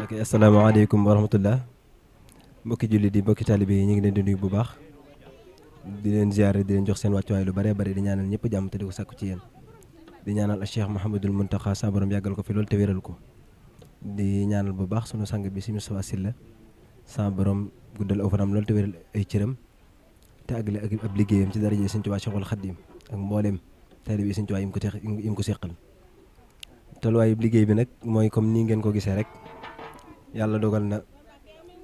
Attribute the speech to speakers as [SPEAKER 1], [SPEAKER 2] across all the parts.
[SPEAKER 1] ok asalaamaaleykum wa rahmatullah mbokki jullit yi mbokki taalibe yi ñu ngi leen di nuyu bu baax di leen ziare di leen jox seen wàccuwaay lu bare bare di ñaanal ñëpp jàmm te di ko sàkku ci yéen di ñaanal a Cheikh Mouhamadul Mountakha sa borom yàggal ko fi loolu te wéral ko di ñaanal bu baax sunu sang bi si Moustapha Sylla sa borom guddal aw fanam loolu te wéral ay cëram te àggale ak ab liggéeyam ci daraje Sëñ Tuubaa Cheikhul Khadim ak mbooleem taalibe Sëñ Tuubaa yi mu ko seqal tolluwaayu liggéey bi nag mooy comme nii ngeen ko gisee rek yàlla dogal na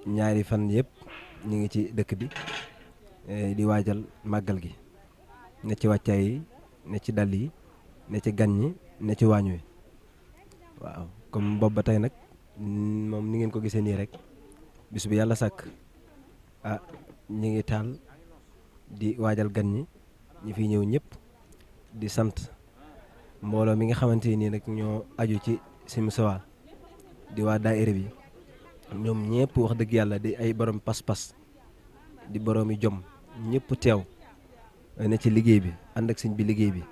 [SPEAKER 1] ñaari fan yëpp ñu ngi ci dëkk bi di waajal màggal gi ne ci wàccaay yi ne ci dàll yi ne ci gan ñi ne ci waañ wi waaw comme boobu ba tey nag moom ni ngeen ko gisee nii rek bis bu yàlla sàkk ñu ngi taal di waajal gan ñi fi ñëw ñëpp di sant mbooloo mi nga xamante nii nag ñoo aju ci Sëñ Moustapha di waa daayira bi ñoom ñëpp wax dëgg yàlla di ay borom pas-pas di boroomi jom ñëpp teew ne ci liggéey bi ànd ak sëñ bi liggéey bi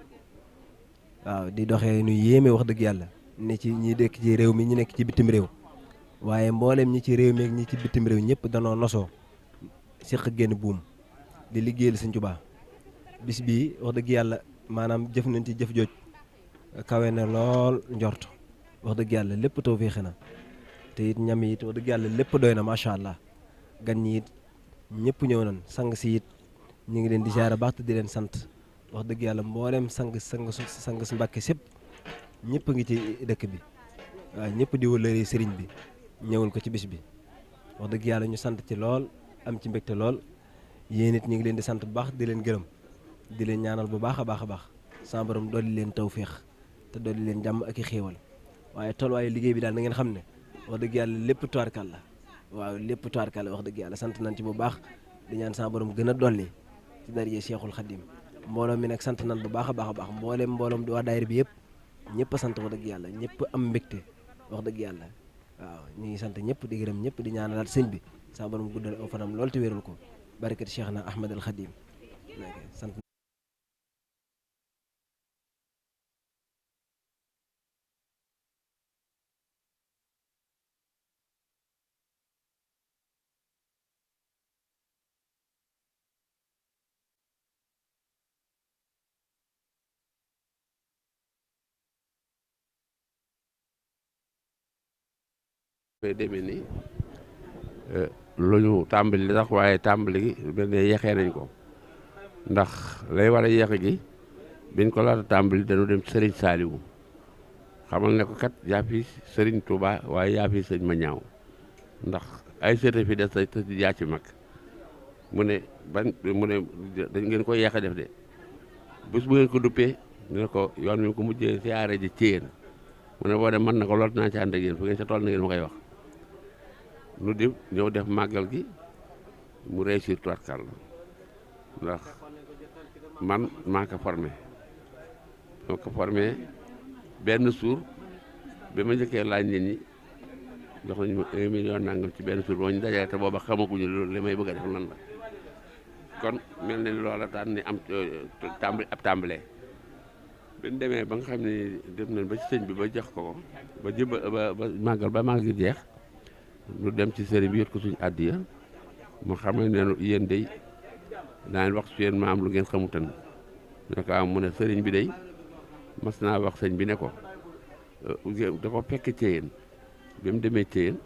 [SPEAKER 1] waaw di doxee nu yéeme wax dëgg yàlla ne ci ñi nekk ci réew mi ñi nekk ci bitim réew waaye mboolem ñi ci réew mi ak ñi ci bitim réew ñëpp danoo nosoo séq génn buum di liggéeyal Sëñ Tuubaa bis bii wax dëgg yàlla maanaam jëf nañ ci jëf jooj kawe na lool njort wax dëgg yàlla lépp tawfeex na te it ñam yi it wax dëgg yàlla lépp doy na macha allah gan ñi it ñëpp ñëw nañ sang si it ñu ngi leen di ziar baax te di leen sant wax dëgg yàlla mboolem sang su Mbàkke sépp ñëpp ngi ci dëkk bi waaw ñëpp di wëllëree sëriñ bi ñëwul ko ci bis bi wax dëgg yàlla ñu sant ci lool am ci mbégte lool yéen it ñu ngi leen di sant bu baax di leen gërëm di leen ñaanal bu baax a baax a baax sama borom dolli leen tawféex te dolli leen jàmm ak i xéewal waaye tolluwaayu liggéey bi daal na ngeen xam ne wax dëgg yàlla lépp tuwaarkal la waaw lépp tuwaarkal la wax dëgg yàlla sant nañ ci bu baax di ñaan sama borom gën a dolli ci daraje Cheikhul Khadim mbooloo mi nag sant nañ bu baax a baax a baax mbooloom di waa daayira bi yëpp ñëpp a sant wax dëgg yàlla ñëpp am mbégte wax dëgg yàlla waaw ñu ngi sant ñëpp di gërëm ñëpp di ñaanalaat sëñ bi sama borom guddal aw fanam loolu te wéral ko barakati Cheikh na Ahmad al Khadim sant
[SPEAKER 2] fay demee ni lu ñu tàmbali sax waaye tàmbali gi mel ne yeexee nañ ko ndax lay war a yeexe gi biñ ko laata tàmbali dañu dem Serigne Saliou xamal ne ko kat yaa fi Serigne Touba waaye yaa fi sëñ ma ñaaw ndax ay seete fi des te yaa ci mag mu ne dañ ngeen ko yeexe def de bés bu ngeen ko duppee ñu ne ko yoon mi ko mujjee siyaare ji ci yéen mu ne boo dem mën na ko lool naa ci ànd ak yéen fu ngeen sa tool na ngeen ma koy wax nu di ñëw def màggal gi mu réussir tuwatkal ndax man maa ko formé benn suur bi ma njëkkee laaj nit ñi jox nañu ma 1 million nangam ci benn suur boo ñu dajale te booba xamaguñu loolu li may bëgg a def lan la kon mel ne loola daan ni am tàmbalee bi ñu demee ba nga xam ne def nañ ba ci sëñ bi ba jox ko ba màggal ba màggal gi jeex ñu dem ci sëriñ bi yot ko suñu àddiya mu xam ne yéen day daan wax su yéen ma am lu ngeen xamutan ne ko am mu ne sëriñ bi day mas naa wax sëñ bi ne ko da ko fekk ci yéen bi mu demee ci yéen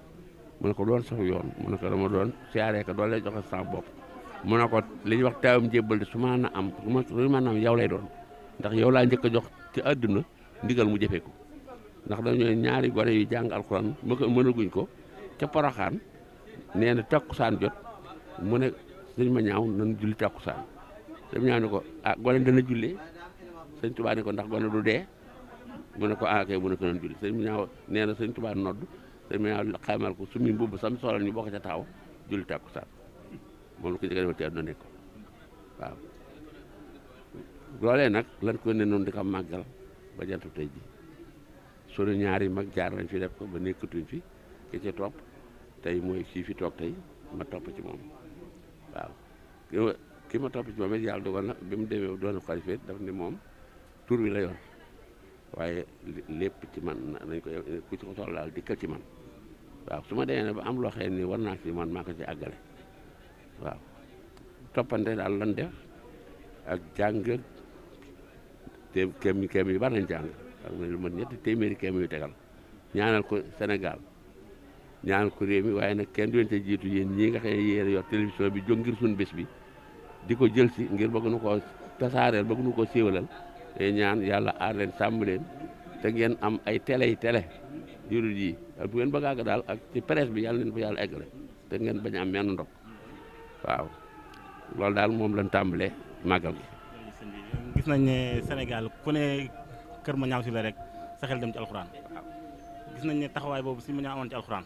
[SPEAKER 2] mu ne ko doon sax yoon mu ne ko dama doon siyaaree ko doon lay joxe sa bopp mu ne ko li ñuy wax taawam jébbal de su ma na am lu ma na am yow lay doon ndax yow laa njëkk a jox ci àdduna ndigal mu jëfee ko ndax dañoo ñaari gone yu jàng alxuraan mënaguñ ko ca Poroxaan nee na takkusaan jot mu ne sëñ ma ñaaw nan julli takkusaan sëñ ma ñaaw ne ko ah gone dana jullee sëñ Tuubaa ne ko ndax gone du dee mu ne ko ah kay mu ne ko nan julli sëñ ma ñaaw nee na sëñ Tuubaa nodd sëñ ma ñaaw xamal ko sumi mbubb sam solal ñu bokk ca taxaw julli takkusaan moom la ko njëkk a defal ci àdduna nekk waaw loolee nag lan ko ne noonu di ko màggal ba jantu tey ji sunu ñaari mag jaar nañ fi def ko ba nekkatuñ fi ki ci topp tey mooy kii fi toog tey ma topp ci moom waaw ki ma topp ci moom it yàlla dogal na bi mu demee doon xalifa daf ne moom tur wi la yor waaye lépp ci man nañ ko ku ci ko soxla daal dikkal ci man waaw su ma demee ne ba am loo xam ne war naa ci man maa ko ci àggale waaw toppante daal lan def ak jàng te kéem yu bari nañ jàng ak lu mat ñetti téeméeri kéem yu tegal ñaanal ko Sénégal ñaanal ko réew mi waaye nag kenn du leen te jiitu yéen ñii nga xam ne yéen yor télévision bi jóg ngir suñu bés bi di ko jël si ngir bëgg nu ko tasaareel bëgg nu ko siiwalal te ñaan yàlla aar leen sàmm leen te ngeen am ay télé yi télé jurul yi bu ngeen bëgg a àgg daal ak ci presse bi yàlla leen fa yàlla eggale te ngeen bañ a am menn ndog waaw loolu daal moom lañ tàmbalee màggal gi.
[SPEAKER 3] gis nañ ne Sénégal ku ne Kër Mañaaw Sylla rek sa xel dem ci alxuraan gis nañ ne taxawaay boobu si Mañaaw amoon ci alxuraan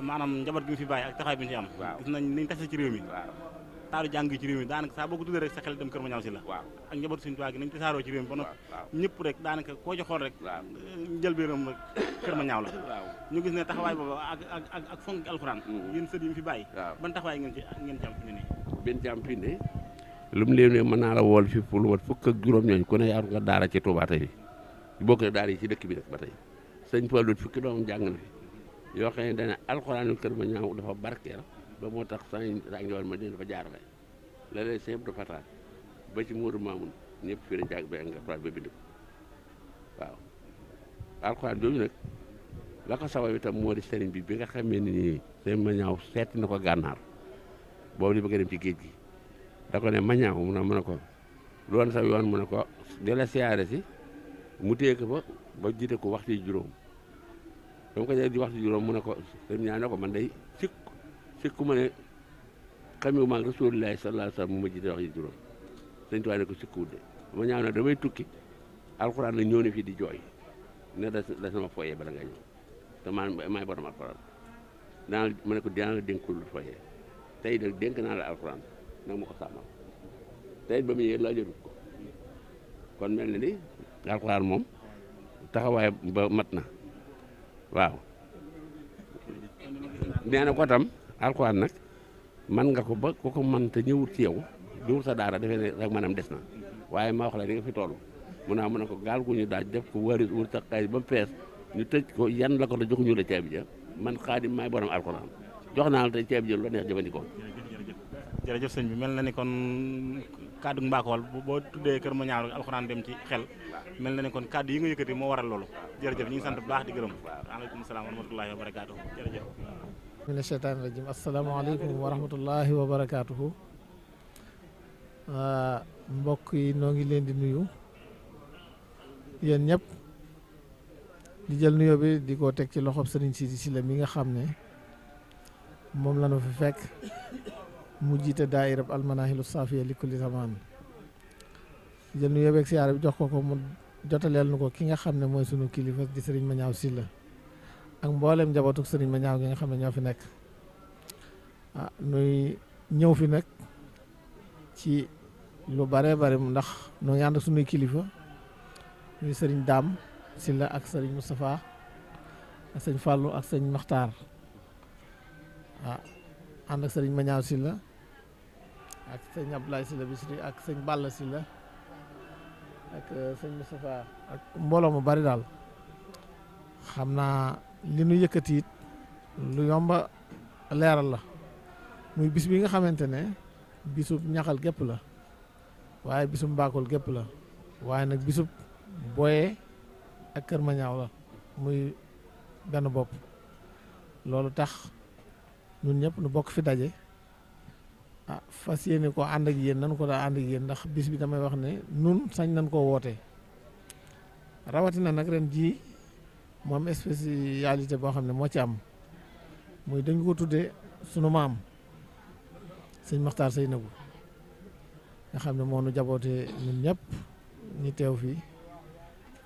[SPEAKER 3] maanaam njaboot gi mu fi bàyyi ak taxawaay bi ñu fi am gis nañ niñ tase ci réew mi taaru jàng ci réew mi daanaka saa boo ko tuddee rek sa xel dem Kër Mañaaw Sylla ak njaboot suñu tubaab gi nañ tasaaroo ci réew mi ba noppi ñëpp rek daanaka koo ci xool rek njëlbéenam rek Kër Mañaaw la ñu gis ne taxawaay boobu ak fonk alxuraan yéen sët yi mu fi bàyyi ban taxawaay ngeen ci am fi ne nii
[SPEAKER 2] benn ci am fi ne lu mu leen ne mën naa la wool fi pour lu wat fukk ak juróom ñooñu ku ne yaa nga daara ci Touba tey bokk na daara yi ci dëkk bi rek ba tey sëñ Fallu fukki doomam jàng na fi yoo xam ne dana alxuraanu Kër Mañaaw dafa barkeel ba moo tax sañ ràngiwal ma dina dafa jaarale la lay simple de patate ba ci Mourou Mamoun ñëpp fii la jàng ba nga alxuraan ba bind ko waaw alxuraan jooju nag la ko sabab itam moo di sëriñ bi nga xamee ni sëñ Mañaaw seeti na ko gànnaar boobu di bëgg a dem ci géej gi da ko ne Mañaaw mu ne ko loolu sax yoon mu ne ko di la siyaare si mu téye ko ba jiite ko waxtu juróom ba mu ko di waxtu juróom mu ne ko sëñ ñaa ne ko man day sikku ma ne xamee maa ngi Rasulullaahi sallallaahu alayhi wa sallam mu ma jiite waxtu juróom sëñ Tuubaa ne ko sikkuwut de Mañaaw ne damay tukki alxuraan nag ñëw ne fii di jooy ne da sama foyee bala nga ñëw te maay borom alxuraan ma ne ko dinaa la dénk lu foyee tey nag dénk naa la alxuraan nag ma ko sàmmal tey ba mu ñëwee laajatu ko kon mel na ni alxuraan moom taxawaay ba mat na waaw nee na ko tam alxuraan nag man nga ko ba ku ko man te ñëwut ci yow ñëwut sa daara defee ne rek maanaam des na waaye ma wax la ni nga fi toll mu ne ko gaal gu ñu daaj def ko wër sa xaalis ba mu fees ñu tëj ko yan la ko da joxuñu la ceeb ja man Xaadim maay borom alxuraan jox naa la tey ceeb ji lu la neex jëfandikoo.
[SPEAKER 3] jërëjëf sëñ bi mel na ni kon kaddu Mbakol boo tuddee Kër Mañaaw rek alxuraan dem ci xel mel na ni kon kaddu yi nga yëkkati moo waral loolu jërëjëf ñu ngi sant bu baax di gërëm waaleykum salaam wa rahmatullahi wa barakaatu jërëjëf
[SPEAKER 4] mina sheytaani rajim asalaamaaleykum wa rahmatullahi wa barakaatuhu mbokk yi noo ngi leen di nuyu yéen ñëpp di jël nuyoo bi di ko teg ci loxob Sëriñ Sidi Sylla mi nga xam ne moom la nu fi fekk mu jiite daairab almanahilu safiya li kulli zaman jël nuyoo beeg siyaare bi jox ko mu jotaleel nu ko ki nga xam ne mooy sunu kilifa di Sëriñ Mañaaw Sylla ak mboolem njabootuk Sëriñ Mañaaw gi nga xam ne ñoo fi nekk nuy ñëw fi nag ci lu bare bare ndax noo ngi ànd ak sunuy kilifa ñuy Sëriñ Daam Sylla ak Sëriñ Moustapha ak sëñ Fallou ak sëñ Maxtaar ànd ak Sëriñ Mañaaw Sylla ak sëñ Abdoulaye Sylla Bisri ak sëñ Balla Sylla ak sëñ Moustapha ak mbooloo mu bari daal xam naa li nu yëkkati it lu yomba leeral la muy bis bi nga xamante ne bisub ñaxal gépp la waaye bisub Mbakol gépp la waaye nag bisub Boye ak Kër Mañaaw la muy benn bopp loolu tax ñun ñëpp nu bokk fi daje fas yéene koo ànd ak yéen nan ko daa ànd ak yéen ndax bis bi damay wax ne nun sañ nañ koo woote rawatina nag ren jii mu am spécialité boo xam ne moo ci am muy dañ ko tuddee sunu maam sëñ Maxtaar Seynabu nga xam ne moo nu jaboote ñun ñëpp ñi teew fii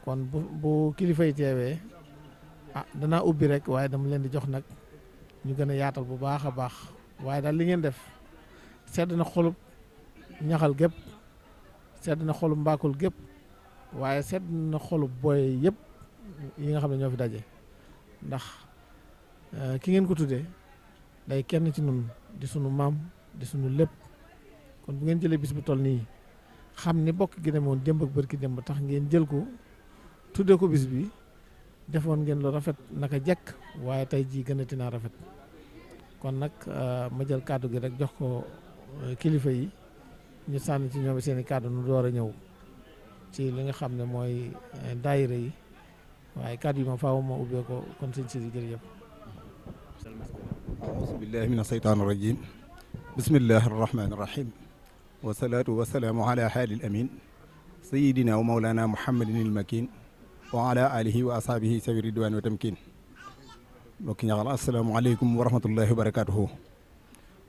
[SPEAKER 4] kon bu kilifa yi teewee danaa ubbi rek waaye dama leen di jox nag ñu gën a yaatal bu baax a baax waaye daal li ngeen def sedd na xolub ñaxal gépp sedd na xolub Mbakol gépp waaye sedd na xolub Boye yëpp yi nga xam ne ñoo fi daje ndax ki ngeen ko tuddee day kenn ci nun di sunu maam di sunu lépp kon bu ngeen jëlee bis bu toll nii xam ni bokk gi ne moon démb ak bërki démb tax ngeen jël ko tuddee ko bis bi defoon ngeen lu rafet naka jekk waaye tey jii gënati naa rafet kon nag ma jël kàddu gi rek jox ko kilifa yi ñu sànni ci ñoom seen i kàddu nu door a ñëw ci li nga xam ne mooy daayira yi waaye kàddu yi ma faaw ma ubbee ko kon sëñ si jërëjëf.
[SPEAKER 5] auzu billahi min asheytaani rajim bismillahi arrahmani irrahim wasalaatu wasalaamu ala haadil amin sayidina wa maulana muhammadin il makin wa ala alihi wa ashaabihi sawi ridwaan wa tamkin mbokki ñaxal asalaamaaleykum wa rahmatullahi wa barakatuhu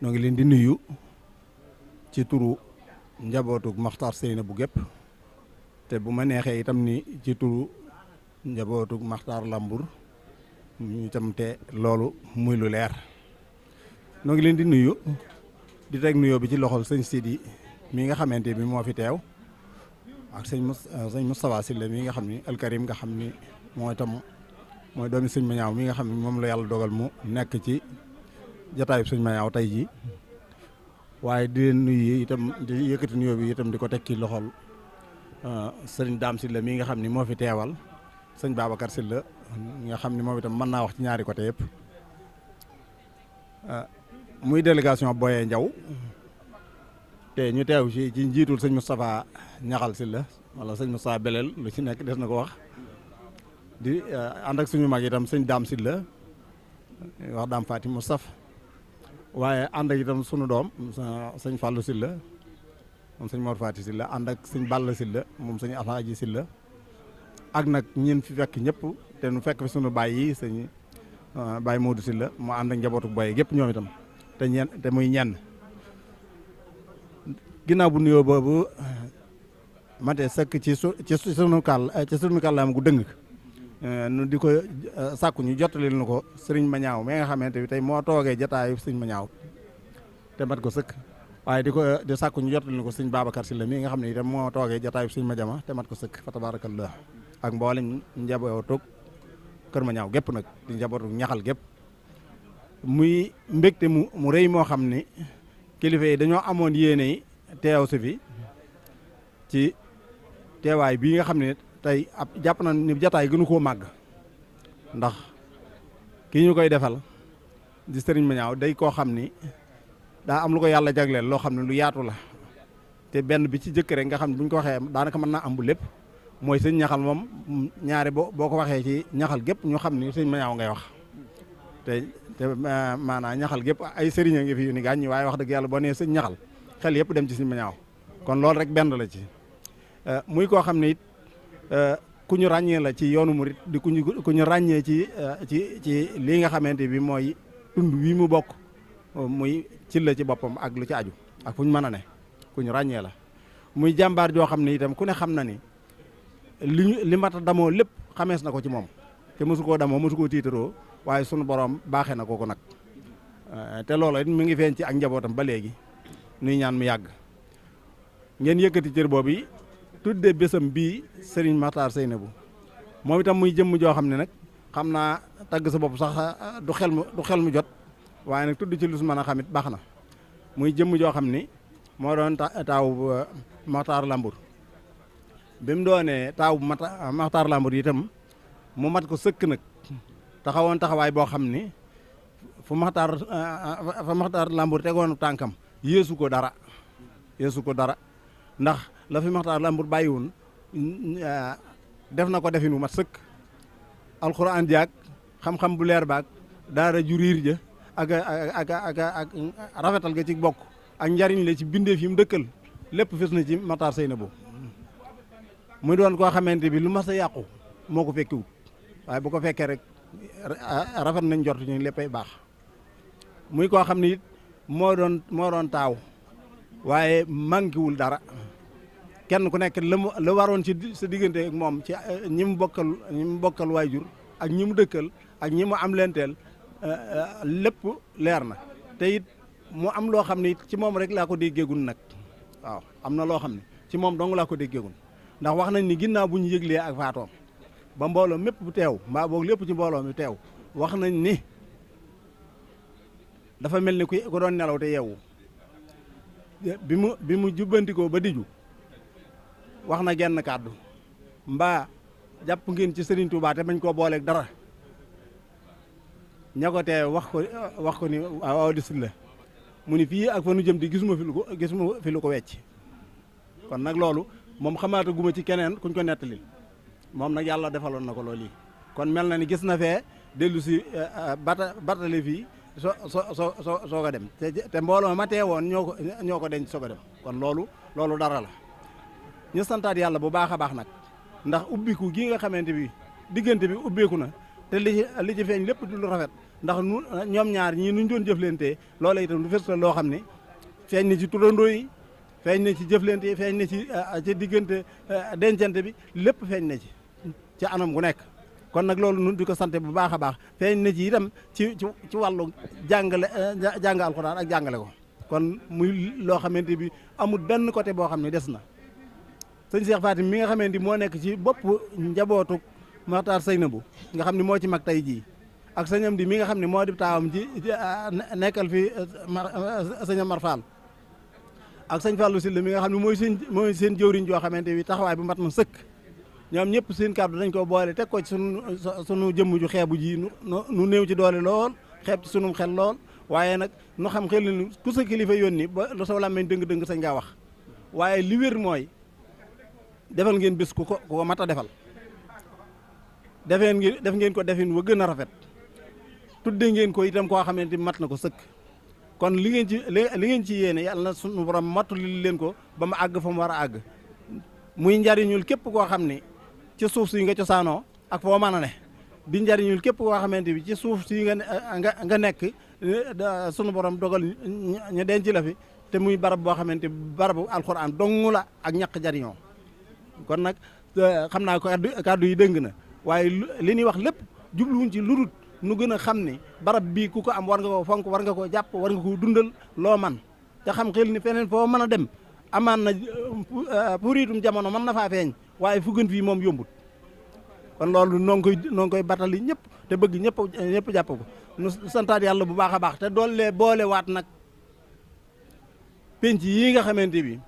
[SPEAKER 5] noo ngi leen di nuyu ci turu njabootug Maxtaar Seyna bu gépp te bu ma neexee itam ni ci turu njabootug Maxtaar Lambour ñu itam te loolu muy lu leer noo ngi leen di nuyu di teg nuyoo bi ci loxol sëñ Sidi mi nga xamante bi moo fi teew ak sëñ Moustapha Sylla mi nga xam ni alkarim nga xam ni moo itam mooy doomi sëñ Mañaaw mi nga xam ne moom la yàlla dogal mu nekk ci jataayub sëñ Mañaaw tey jii waaye di leen nuyu itam di yëkkati nuyoo bi itam di ko teg ci loxol sëñ Daam Sylla mi nga xam ni moo fi teewal sëñ Babacar Sylla nga xam ni moom itam mën naa wax ci ñaari côté yëpp muy délégation Boye Ndiaw te ñu teew ci njiitul sëñ Moustapha Ñaxal Sylla wala sëñ Moustapha Belel lu ci nekk des na ko wax di ànd ak suñu mag itam sëñ Daam Sylla wax Daam Fatim Moustapha waaye ànd ak itam sunu doom sëñ Fallou Sylla moom sëñ Mor Fati Sylla ànd ak sëñ Balla Sylla moom sëñ Alaaji Sylla ak nag ñeen fi fekk ñëpp te nu fekk fi sunu baay yi sëñ Baye Modou Sylla mu ànd ak njabootu Boye gépp ñoom itam te muy ñenn ginnaaw bu nuyoo boobu mate sëkk ci sunu kàllaam gu dëng nu di ko sàkku ñu jottalil nu ko sëriñ Mañaaw mi nga xamante bi tey moo toogee jataayu sëriñ Mañaaw te mat ko sëkk waaye di sàkku ñu jottalil nu ko sëriñ Babacar Sylla mi nga xam ne itam moo toogee jataayu sëriñ Madiama te mat ko sëkk fa tabarakallah ak mboolem njabootug Kër Mañaaw gépp nag di njabootug Ñaxal gépp muy mbégte mu rëy moo xam ni kilifa yi dañoo amoon yéene yi teew si fi ci teewaay bii nga xam ne tey ab jàpp na ni jataay gënu koo màgg ndax kii ñu koy defal di sëriñ Mañaaw day koo xam ni daa am lu ko yàlla jagleel loo xam ne lu yaatu la te benn bi ci jëkk rek nga xam ne bu ñu ko waxee daanaka mën naa am bu lépp mooy sëñ Ñaxal moom ñaare boo ko waxee ci Ñaxal gépp ñu xam ni sëñ Mañaaw ngay wax te maanaam Ñaxal gépp ay sëriñ a ngi fi yu ni gaañ waaye wax dëgg yàlla boo nee sëñ Ñaxal xel yëpp dem ci sëñ Mañaaw kon loolu rek benn la ci muy koo xam ne it ku ñu ràññee la ci yoonu murit di ku ñu ràññee ci lii nga xamante bi mooy tund wi mu bokk muy ci la ci boppam ak lu ci aju ak fu ñu mën a ne ku ñu ràññee la muy jàmbaar joo xam ne itam ku ne xam na ni li mat a damoo lépp xamees na ko ci moom te mosu koo damoo mosu koo tiitaroo waaye sunu borom baaxee na ko nag te loolu it mi ngi feeñ ci ak njabootam ba léegi nuy ñaan mu yàgg ngeen yëkkati cër boobu yi tudde bésam bii Serigne Maxtaar Seynabou moom itam muy jëmm joo xam ne nag xam naa tagg sa bopp sax du xel mu jot waaye nag tudd ci lu su mën a xamit baax na muy jëmm joo xam ni moo doon taaw Maxtaar Lambour bi mu doonee taaw Maxtaar Lambour itam mu mat ko sëkk nag taxawoon taxawaay boo xam ni fa Maxtaar Lambour tegoon tànkam yeesu ko dara ndax la fi Maxtaar Lambour bàyyi woon def na ko defin wu mat sëkk alxuraan jaag xam-xam bu leer baag daara ju riir ja ak rafetal ga ci bokk ak njariñ la ci bindeef yi mu dëkkal lépp fes na ci Maxtaar Seynabou muy doon koo xamante bi lu mas a yàqu moo ko fekkiwut waaye bu ko fekkee rek rafet nañ jort ñu léppay baax muy koo xam ne it moo doon taaw waaye manquéwul dara kenn ku nekk la waroon ci sa diggante ak moom ci ñi mu bokkal waajur ak ñi mu dëkkal ak ñi mu am leenteel lépp leer na te it mu am loo xam ne it ci moom rek laa ko déggeegun nag waaw am na loo xam ne ci moom dong laa ko déggeegun ndax wax nañ ni ginnaaw bu ñu yëglee ak faatoom ba mbooloo mépp bu teew mbaa boog lépp ci mbooloo mi teew wax nañ ni dafa mel ni ku doon nelaw te yeewu bi mu jubbantikoo ba diju wax na genn kàddu mbaa jàpp ngeen ci Serigne Touba te bañ koo booleeg dara ña ko tee wax ko ni waaw di la mu ni fii ak fa nu jëm di gisuma fi lu ko wecc kon nag loolu moom xamaata guma ci keneen kuñ ko nettali moom nag yàlla defaloon na ko loolu yi kon mel na ni gis na fee dellu si batale fii soo ko dem te mbooloo ma tee woon ñoo ko denc soo ko dem kon loolu dara la ñu santaat yàlla bu baax a baax nag ndax ubbiku gi nga xamante bi diggante bi ubbeeku na te li ci feeñ lépp du lu rafet ndax ñoom ñaar ñii nuñ doon jëflante loola itam lu fës la loo xam ne feeñ na ci turandoo yi feeñ na ci jëflante yi feeñ na ci diggante dencante bi lépp feeñ na ci anam gu nekk kon nag loolu nun di ko sante bu baax a baax feeñ na ci itam ci wàllu jàng alxuraan ak jàngale ko kon muy loo xamante bi amul benn côté boo xam ne des na sëñ Cheikh Fatim mi nga xamante moo nekk ci bopp njabootu Maxtaar Seynabu nga xam ne moo ci mag tey jii ak sëñ Amdi mi nga xam ne moo di taawam ci nekkal fi sëñ Amar Fall ak sëñ Fallou Sylla mi nga xam ne mooy seen jëwriñ joo xamante bi taxawaay bu mat na sëkk ñoom ñëpp seen kàddu dañ ko boole teg ko ci sunu jëmm ju xeebu ji nu néew ci doole lool xeeb ci sunum xel lool waaye nag nu xam xel ni ku sa kilifa yónni ba lu saw làmmeñ dëng-dëng sañ ngaa wax waaye li wér mooy defal ngeen bés ku ko mat a defal def ngeen ko defin wa gën a rafet tudde ngeen ko itam koo xamante mat na ko sëkk kon li ngeen ci yéene yàlla na sunu borom mattali leen ko ba mu àgg fa mu war a àgg muy njariñul képp koo xam ne ci suuf si nga cosaanoo ak foo mën a ne di njariñul képp koo xamante bi ci suuf si nga nekk sunu borom dogal ñu denc la fi te muy barab boo xamante barabu alxuraan dong la ak ñaq jariñoo kon nag xam naa ko kàddu yi dëng na waaye li ñuy wax lépp jubluwuñ ci lu dul nu gën a xam ni barab bii ku ko am war nga koo fonk war nga koo jàpp war nga koo dundal loo man te xam xel ni feneen foo mën a dem amaan na puriitum jamono mën na faa feeñ waaye fu gën fii moom yombut kon loolu noo ngi koy batali ñëpp te bëgg ñëpp jàpp ko nu santaat yàlla bu baax a baax te doole boole waat nag penc yii nga xamante bi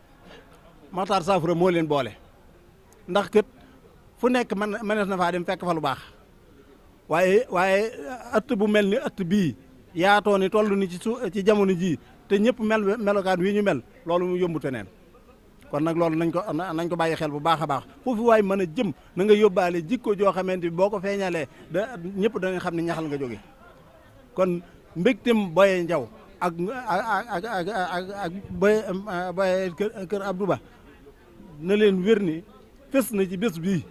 [SPEAKER 5] Maxtaar Saafara moo leen boole ndax kët fu nekk mënees na faa dem fekk fa lu baax waaye ëtt bu mel ni ëtt bii yaatoo ni toll ni ci jamono jii te ñëpp melokaan wi ñu mel loolu mu yombute neen kon nag loolu nañ ko bàyyi xel bu baax a baax foofu waay mën a jëm na nga yóbbaale jikko joo xamante bi boo ko feeñalee ñëpp danañ xam ne ñaxal nga jóge kon mbégtem Boye Njaw ak Boye kër Abdou Ba na leen wér ni fës na ci bés bii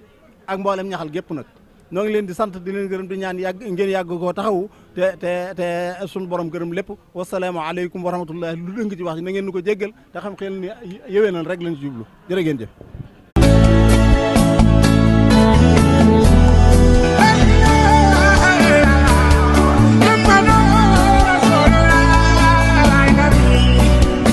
[SPEAKER 5] ak mboolem ñaxal gépp nag ñoo ngi leen di sant di leen gërëm di ñaan ngeen yàgg koo taxawu te sunu borom gërëm lépp wasalaamu aleykum wa rahmatullahi lu dëng ci wax na ngeen nu ko jéggal te xam xel ni yëwee nañ rek lañ ci jublu jërë ngeen jëf